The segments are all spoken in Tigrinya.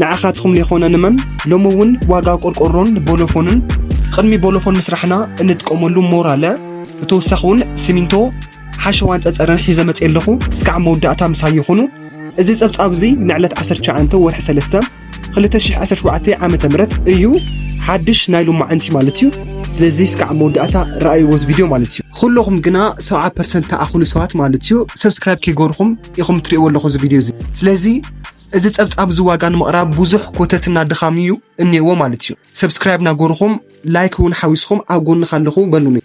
ንዓኻትኹም ዘይኮነ ንመን? ሎሚ እውን ዋጋ ቆርቆሮን ቦሎፎንን ቅድሚ ቦሎፎን ምስራሕና እንጥቀመሉ ሞራለ፣ ብተወሳኺ እውን ሲሚንቶ፣ ሓሸዋን ጸጸርን ሒዘ መጽእ ኣለኹ። እስካዕ መወዳእታ ምሳይ ይኹኑ። እዚ ጸብጻብ እዚ ንዕለት ዓሰርተ ትሽዓተ ወርሒ ሰለስተ ክልተ ሽሕ ዓሰርተ ሸውዓተ ዓመተ ምህረት እዩ፣ ሓድሽ ናይ ሎማዓንቲ ማለት እዩ። ስለዚ እስካዕ መወዳእታ ረኣይዎ እዚ ቪድዮ ማለት እዩ። ኩለኹም ግና ሰብዓ ፐርሰንት ተኣኽሉ ሰባት ማለት እዩ ሰብስክራይብ ከይገርኹም ኢኹም ትርእይዎ ኣለኹ እዚ ቪድዮ እዚ። ስለዚ እዚ ጸብጻብ እዚ ዋጋ ንምቕራብ ብዙሕ ኮተትና ድኻም እዩ እኒአዎ ማለት እዩ። ሰብስክራይብ ናገርኹም፣ ላይክ እውን ሓዊስኹም ኣብ ጎንኻ ኣለኹ በሉኒ።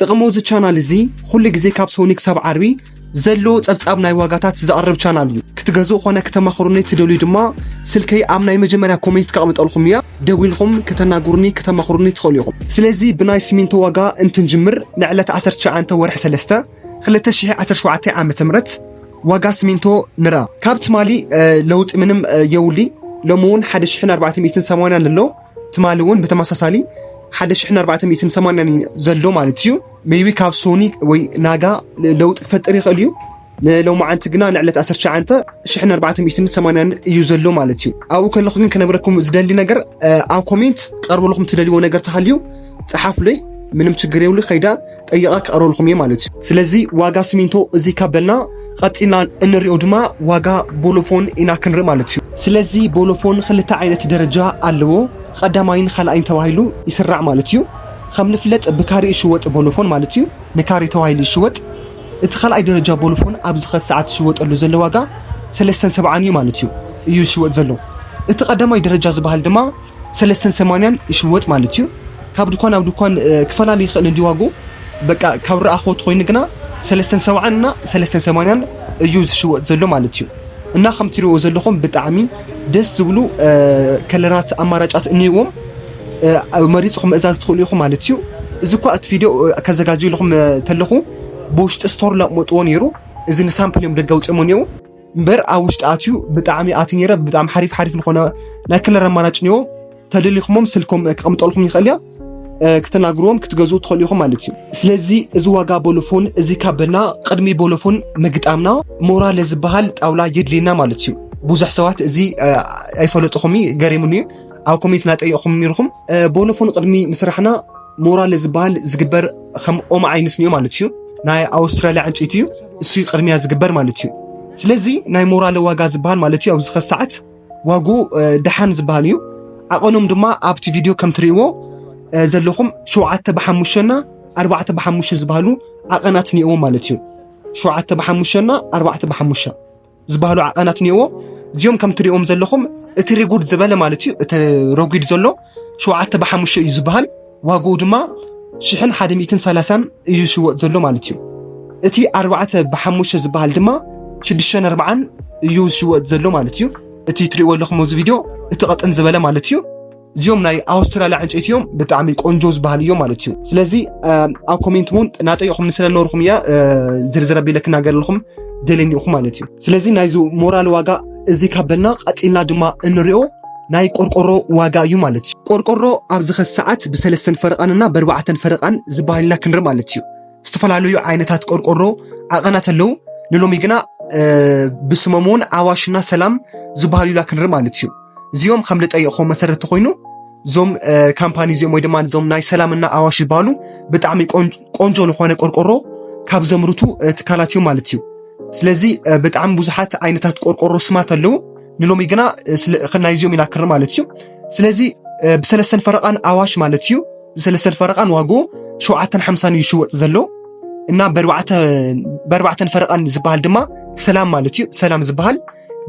ጥቕሙ እዚ ቻናል እዚ ኩሉ ግዜ ካብ ሶኒ ክሳብ ዓርቢ ዘሎ ጸብጻብ ናይ ዋጋታት ዘቕርብ ቻናል እዩ። ክትገዝኡ ኾነ ክተማኽሩኒ ትደልዩ ድማ ስልከይ ኣብ ናይ መጀመርያ ኮሜንት ከቕምጠልኩም እያ። ደዊልኩም ክተናግሩኒ ክተማኽሩኒ ትኽእሉ ኢኹም። ስለዚ ብናይ ሲሚንቶ ዋጋ እንትንጅምር ንዕለት ዓሰርተ ትሽዓተ ወርሒ ሰለስተ ክልተ ሽሕ ዓሰርተ ሸውዓተ ዓመተ ምህረት ዋጋ ሲሚንቶ ንርኣ። ካብ ትማሊ ለውጢ ምንም የውሊ። ሎሚ እውን ሓደ ሽሕን ኣርባዕተ ሚእትን ሰማንያን ኣሎ። ትማሊ እውን ብተመሳሳሊ ሓደ ሽሕን ኣርባዕተ ሚእትን ሰማንያን ዘሎ ማለት እዩ። ሜይቢ ካብ ሶኒ ወይ ናጋ ለውጢ ክፈጥር ይኽእል እዩ። ንሎማዓንቲ ግና ንዕለት ዓሰርተ ትሽዓተ ሽሕን ኣርባዕተ ሚእትን ሰማንያን እዩ ዘሎ ማለት እዩ። ኣብኡ ከለኹ ግን ክነግረኩም ዝደሊ ነገር ኣብ ኮሜንት ክቐርበልኩም ትደልይዎ ነገር ተሃልዩ ጸሓፉለይ። ምንም ችግር የብሉ። ከይዳ ጠይቐ ክቐርበልኩም እየ ማለት እዩ። ስለዚ ዋጋ ሲሚንቶ እዚ ካብ በልና ቀጺልና እንሪኦ ድማ ዋጋ ቦሎፎን ኢና ክንርኢ ማለት እዩ። ስለዚ ቦሎፎን ክልተ ዓይነት ደረጃ ኣለዎ። ቀዳማይን ካልኣይን ተባሂሉ ይስራዕ ማለት እዩ። ከም ንፍለጥ ብካሬ ይሽወጥ ቦሎፎን ማለት እዩ። ንካሬ ተባሂሉ ይሽወጥ። እቲ ካልኣይ ደረጃ ቦሎፎን ኣብዚ ኸዚ ሰዓት ይሽወጠሉ ዘሎ ዋጋ ሰለስተን ሰብዓን እዩ ማለት እዩ። እዩ ይሽወጥ ዘሎ። እቲ ቀዳማይ ደረጃ ዝበሃል ድማ ሰለስተን ሰማንያን ይሽወጥ ማለት እዩ። ካብ ድኳን ናብ ድኳን ክፈላለ ይኽእል እንዲ ዋጉ። በቃ ካብ ረኣኽዎ ተኾይኑ ግና ሰለስተን ሰብዓን እና ሰለስተን ሰማንያን እዩ ዝሽወጥ ዘሎ ማለት እዩ። እና ከም ትሪእዎ ዘለኹም ብጣዕሚ ደስ ዝብሉ ከለራት ኣማራጫት እኒዎም መሪፅኹም ምእዛዝ ትኽእሉ ኢኹም ማለት እዩ። እዚ እኳ እቲ ቪድዮ ከዘጋጅ ኢልኹም ተለኹ ብውሽጢ ስቶር ለቕመጥዎ ነይሩ። እዚ ንሳምፕል እዮም ደገ ኣውፅኦሞ ነይሩ። እምበር ኣብ ውሽጢ ኣትዩ ብጣዕሚ ኣትዩ ነይረ። ብጣዕሚ ሓሪፍ ሓሪፍ ዝኾነ ናይ ከለር ኣማራጭ ነይዎ። ተደሊኹሞም ስልኮም ክቐምጠልኩም ይኽእል እያ። ክትናግርዎም ክትገዝኡ ትኽእሉ ኢኹም ማለት እዩ። ስለዚ እዚ ዋጋ ቦሎፎን እዚ ካብ በልና ቅድሚ ቦሎፎን ምግጣምና ሞራለ ዝበሃል ጣውላ የድልየና ማለት እዩ። ብዙሕ ሰባት እዚ ኣይፈለጥኹም እዩ፣ ገሪሙኒ እዩ። ኣብ ኮሜንት ናጠይቕኹም ነይርኹም። ቦሎፎን ቅድሚ ምስራሕና ሞራለ ዝበሃል ዝግበር ከም ኦም ዓይነት እዩ ማለት እዩ። ናይ ኣውስትራልያ ዕንጨይቲ እዩ። እሱ እዩ ቅድሚያ ዝግበር ማለት እዩ። ስለዚ ናይ ሞራለ ዋጋ ዝበሃል ማለት እዩ ኣብዚ ኸዚ ሰዓት ዋጉ ደሓን ዝበሃል እዩ። ዓቐኖም ድማ ኣብቲ ቪድዮ ከም ትርእይዎ ዘለኹም ሸውዓተ ብሓሙሽተ እና ኣርባዕተ ብሓሙሽተ ዝበሃሉ ዓቐናት እኒእዎ ማለት እዩ። ሸውዓተ ብሓሙሽተ እና ኣርባዕተ ብሓሙሽተ ዝበሃሉ ዓቐናት እኒእዎ። እዚኦም ከም ትርእይዎም ዘለኹም እቲ ሪጉድ ዝበለ ማለት እዩ። እቲ ረጒድ ዘሎ ሸውዓተ ብሓሙሽተ እዩ ዝበሃል። ዋግኡ ድማ ሽሕን ሓደ ሚእትን ሰላሳን እዩ ዝሽወጥ ዘሎ ማለት እዩ። እቲ ኣርባዕተ ብሓሙሽተ ዝበሃል ድማ ሽዱሽተን ኣርባዓን እዩ ዝሽወጥ ዘሎ ማለት እዩ። እቲ ትሪእዎ ኣለኹም ኣብዚ ቪድዮ እቲ ቀጥን ዝበለ ማለት እዩ። እዚኦም ናይ ኣውስትራልያ ዕንጨይቲ እዮም፣ ብጣዕሚ ቆንጆ ዝበሃል እዮም ማለት እዩ። ስለዚ ኣብ ኮሜንት እውን ናጠይኹም ንስለ ነበርኩም እያ ዝርዝር ኣቢለ ክናገረልኩም ደለኒኹም ማለት እዩ። ስለዚ ናይዚ ሞራል ዋጋ እዚ ካብ በልና ቀፂልና ድማ እንሪኦ ናይ ቆርቆሮ ዋጋ እዩ ማለት እዩ። ቆርቆሮ ኣብዚ ኸዚ ሰዓት ብሰለስተን ፈረቓንና በርባዕተን ፈረቓን ዝበሃልና ክንርኢ ማለት እዩ። ዝተፈላለዩ ዓይነታት ቆርቆሮ ዓቐናት ኣለዉ። ንሎሚ ግና ብስሞም እውን ኣዋሽና ሰላም ዝበሃሉላ ክንርኢ ማለት እዩ። እዚኦም ከም ልጠየቕኹም መሰረት ተኾይኑ እዞም ካምፓኒ እዚኦም ወይ ድማ እዞም ናይ ሰላምና ኣዋሽ ዝበሃሉ ብጣዕሚ ቆንጆ ዝኾነ ቆርቆሮ ካብ ዘምርቱ ትካላት እዮም ማለት እዩ። ስለዚ ብጣዕሚ ብዙሓት ዓይነታት ቆርቆሮ ስማት ኣለዉ። ንሎሚ ግና ናይዚኦም ኢና ክርኢ ማለት እዩ። ስለዚ ብሰለስተን ፈረቓን ኣዋሽ ማለት እዩ። ብሰለስተን ፈረቓን ዋግኡ ሸውዓተን ሓምሳን እዩ ዝሽወጥ ዘሎ። እና በርባዕተን ፈረቓን ዝበሃል ድማ ሰላም ማለት እዩ። ሰላም ዝበሃል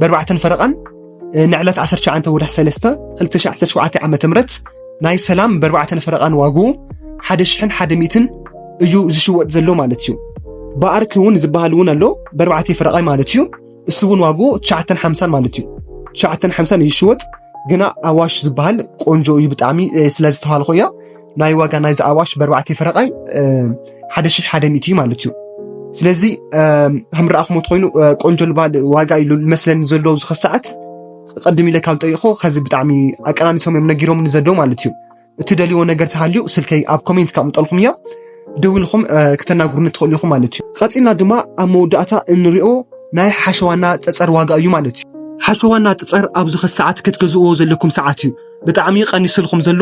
በርባዕተን ፈረቓን ንዕለት ዓሰርተ ትሽዓተ ወርሒ ሰለስተ ክልተ ሽሕ ዓሰርተ ሸውዓተ ዓመተ ምህረት ናይ ሰላም በርባዕተን ፈረቓን ዋግኡ ሓደ ሽሕን ሓደ ሚእትን እዩ ዝሽወጥ ዘሎ ማለት እዩ። ብኣርክ እውን ዝበሃል እውን ኣሎ በርባዕተ ፈረቓይ ማለት እዩ። እሱ እውን ዋግኡ ትሽዓተን ሓምሳን ማለት እዩ። ትሽዓተን ሓምሳን እዩ ዝሽወጥ። ግና ኣዋሽ ዝበሃል ቆንጆ እዩ ብጣዕሚ ስለ ዝተባልኮ እያ ናይ ዋጋ ናይዚ ኣዋሽ በርባዕተ ፈረቓይ ሓደ ሽሕ ሓደ ሚእቲ ማለት እዩ። ስለዚ ከም ረኣኹሞ ተኾይኑ ቆንጆ ልባል ዋጋ ኢሉ መስለኒ ዘሎ ኣብዚ ኸዚ ሰዓት። ቀድም ኢለ ካብ ጠይቑ ኸዚ ብጣዕሚ ኣቀናኒሶም እዮም ነጊሮምኒ ዘለዉ ማለት እዩ። እትደልይዎ ነገር ተሃልዩ ስልከይ ኣብ ኮሜንት ከቕምጠልኩም እያ። ደዊልኩም ክተናግሩኒ ትኽእሉ ኢኹም ማለት እዩ። ቐጺልና ድማ ኣብ መወዳእታ እንሪኦ ናይ ሓሸዋና ጸጸር ዋጋ እዩ ማለት እዩ። ሓሸዋና ጠጸር ኣብዚ ኸዚ ሰዓት ክትገዝእዎ ዘለኩም ሰዓት እዩ። ብጣዕሚ ቀኒስልኩም ዘሎ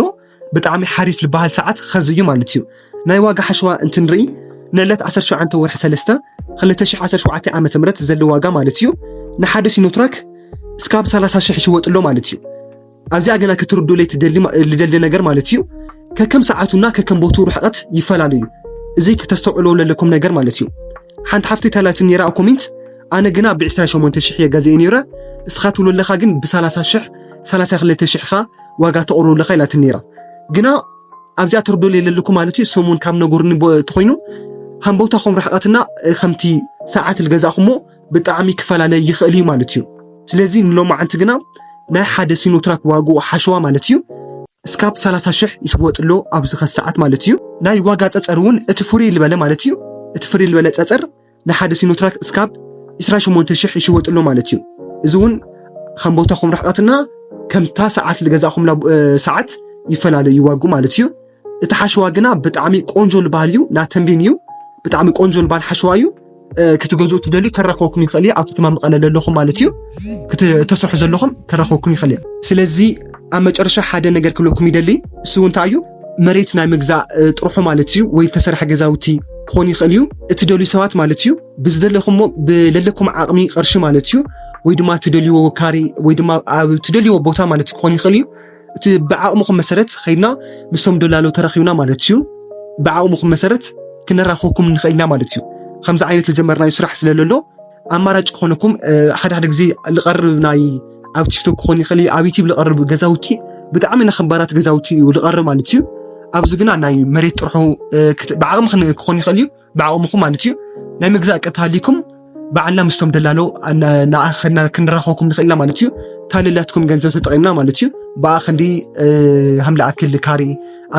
ብጣዕሚ ሓሪፍ ዝበሃል ሰዓት ኸዚ እዩ ማለት እዩ። ናይ ዋጋ ሓሸዋ እንትንርኢ ንዕለት ዓሰርተ ሸውዓተ ወርሒ ሰለስተ ክልተ ሽሕ ዓሰርተ ሸውዓተ ዓመተ ምህረት ዘሎ ዋጋ ማለት እዩ ንሓደ ሲኖትራክ እስካብ ሰላሳ ሽሕ ይሽወጥ ኣሎ ማለት እዩ። ኣብዚኣ ገና ክትርድኡለይ ትደሊ ማ- ልደሊ ነገር ማለት እዩ ከከም ሰዓቱና ከከም ቦቱ ርሕቀት ይፈላለዩ። እዚ ክተስተውዕሎ ለለኩም ነገር ማለት እዩ። ሓንቲ ሓፍቲ ታላትን ነይራ ኣብ ኮሜንት ኣነ ግና ብ ዕስራ ሸሞንተ ሽሕ እየ ገዚኤ ነይረ፣ እስኻ ትብሎ ኣለኻ ግን ብ ሰላሳ ሽሕ ሰላሳ ክልተ ሽሕ ኻ ዋጋ ተቕርቡ ኣለኻ ኢላትን ነይራ። ግና ኣብዚኣ ትርድኡለይ ለለኩም ማለት እዩ ሰሙን ካብ ነጉርኒ ቦ- ተኾይኑ ሃምቦታኹም ርሕቀትና እ፣ ከምቲ ሰዓት ልገዛእኹሞ ብጣዕሚ ክፈላለ ይኽእል እዩ ማለት እዩ። ስለዚ ንሎማዓንቲ ግና ናይ ሓደ ሲኖትራክ ዋግኡ ሓሸዋ ማለት እዩ እስካብ ሰላሳ ሽሕ ይሽወጥ ኣሎ ኣብዚ ኸዚ ሰዓት ማለት እዩ። ናይ ዋጋ ጸጸር እውን እቲ ፍርይ ልበለ ማለት እዩ እቲ ፍርይ ልበለ ጸጸር ንሓደ ሲኖትራክ እስካብ ዕስራ ሸሞንተ ሽሕ ይሽወጥ ኣሎ ማለት እዩ። እዚ እውን ከም ቦታኹም ርሕቀትና ከምታ ሰዓት ልገዛእኹምላ እ፣ ሰዓት ይፈላለ እዩ ዋጉ ማለት እዩ። እቲ ሓሸዋ ግና ብጣዕሚ ቆንጆ ልበሃል እዩ ናተንቤን እዩ ብጣዕሚ ቆንጆ ልበሃል ሓሸዋ እዩ። እ፣ ክትገዝኡ ትደልዩ ከራኸበኩም ይኽእል እዩ ኣብ ከተማ መቐለ ለለኹም ማለት እዩ። ክት- ተሰርሑ ዘለኹም ከራኸበኩም ይኽእል እዩ። ስለዚ ኣብ መጨረሻ ሓደ ነገር ክብለኩም ይደሊ። እሱ እንታይ እዩ መሬት ናይ ምግዛእ እ፣ ጥርሑ ማለት እዩ ወይ ዝተሰርሐ ገዛውቲ ክኾን ይኽእል እዩ። እትደልዩ ሰባት ማለት እዩ ብዝደለኹሞ ብለለኩም ዓቕሚ ቅርሺ ማለት እዩ ወይ ድማ ትደልይዎ ካሬ ወይ ድማ ኣብ ትደልይዎ ቦታ ማለት ክኾን ይኽእል እዩ። እቲ ብዓቕምኹም መሰረት ኸይድና ምስቶም ደላሎ ተራኺብና ማለት እዩ። ብዓቕምኹም መሰረት ክነራኽበኩም ንኽእል ኢና ማለት እዩ። ከምዚ ዓይነት ዝጀመርናዮ ስራሕ ስለ ለሎ ኣማራጭ ክኾነኩም እ፣ ሓደ ሓደ ግዜ ልቐርብ ናይ ኣብ ቲክቶክ ክኾን ይኽእል እዩ ኣብ ዩቲብ ልቐርብ ገዛውቲ ብጣዕሚ ነኸባራት ገዛውቲ እዩ ልቐርብ ማለት እዩ። ኣብዚ ግና ናይ መሬት ጥርሑ እ፣ ክት- ብዓቕሚ ክን- ክኾን ይኽእል እዩ ብዓቕምኹም ማለት እዩ። ናይ ምግዛእ ቀጥታ ሃሊኩም ባዕልና ምስቶም ደላሎ ኣና- ንኣኸና ክንራኸበኩም ንኽእል ኢና ማለት እዩ። ታለላትኩም ገንዘብ ተጠቒምና ማለት እዩ። ብኣ ክንዲ እ፣ ሃምላ ኣክል ካሬ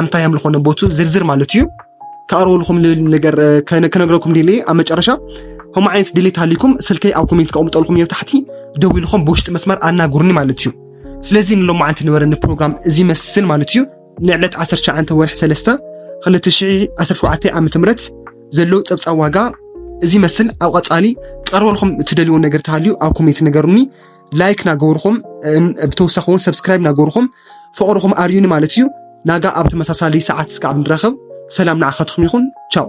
ኣምታይ ሃምልኾነ ቦቱ ዝርዝር ማለት እዩ። ከቕርበልኩም ልብል ነገር እ፣ ከነ- ክነግረኩም ድልየ ኣብ መጨረሻ ከምኡ ዓይነት ድሌት ሃሊኩም ስልከይ ኣብ ኮሜንት ከቕምጠልኩም እየ ታሕቲ ደዊልኩም ብውሽጢ መስመር ኣናግሩኒ ማለት እዩ። ስለዚ ንሎማዓንቲ ነበረኒ ፕሮግራም እዚ ይመስል ማለት እዩ። ንዕለት ዓሰርተ ትሽዓተ ወርሒ ሰለስተ ክልተ ሽሕ ዓሰርተ ሸውዓተ ዓመተ ምህረት ዘሎ ጸብጻብ ዋጋ እዚ ይመስል። ኣብ ቀጻሊ ቀርበልኩም እትደልይዎ ነገር ተሃልዩ ኣብ ኮሜንት ነገሩኒ። ላይክ ናገበርኩም እ፣ ብተወሳኺ እውን ሰብስክራይብ ናገበርኩም ፍቕርኹም ኣርዩኒ ማለት እዩ። ናጋ ኣብ ተመሳሳሊ ሰዓት እስካብ ንራኸብ ሰላም ንዓኻትኩም ይኹን። ቻው።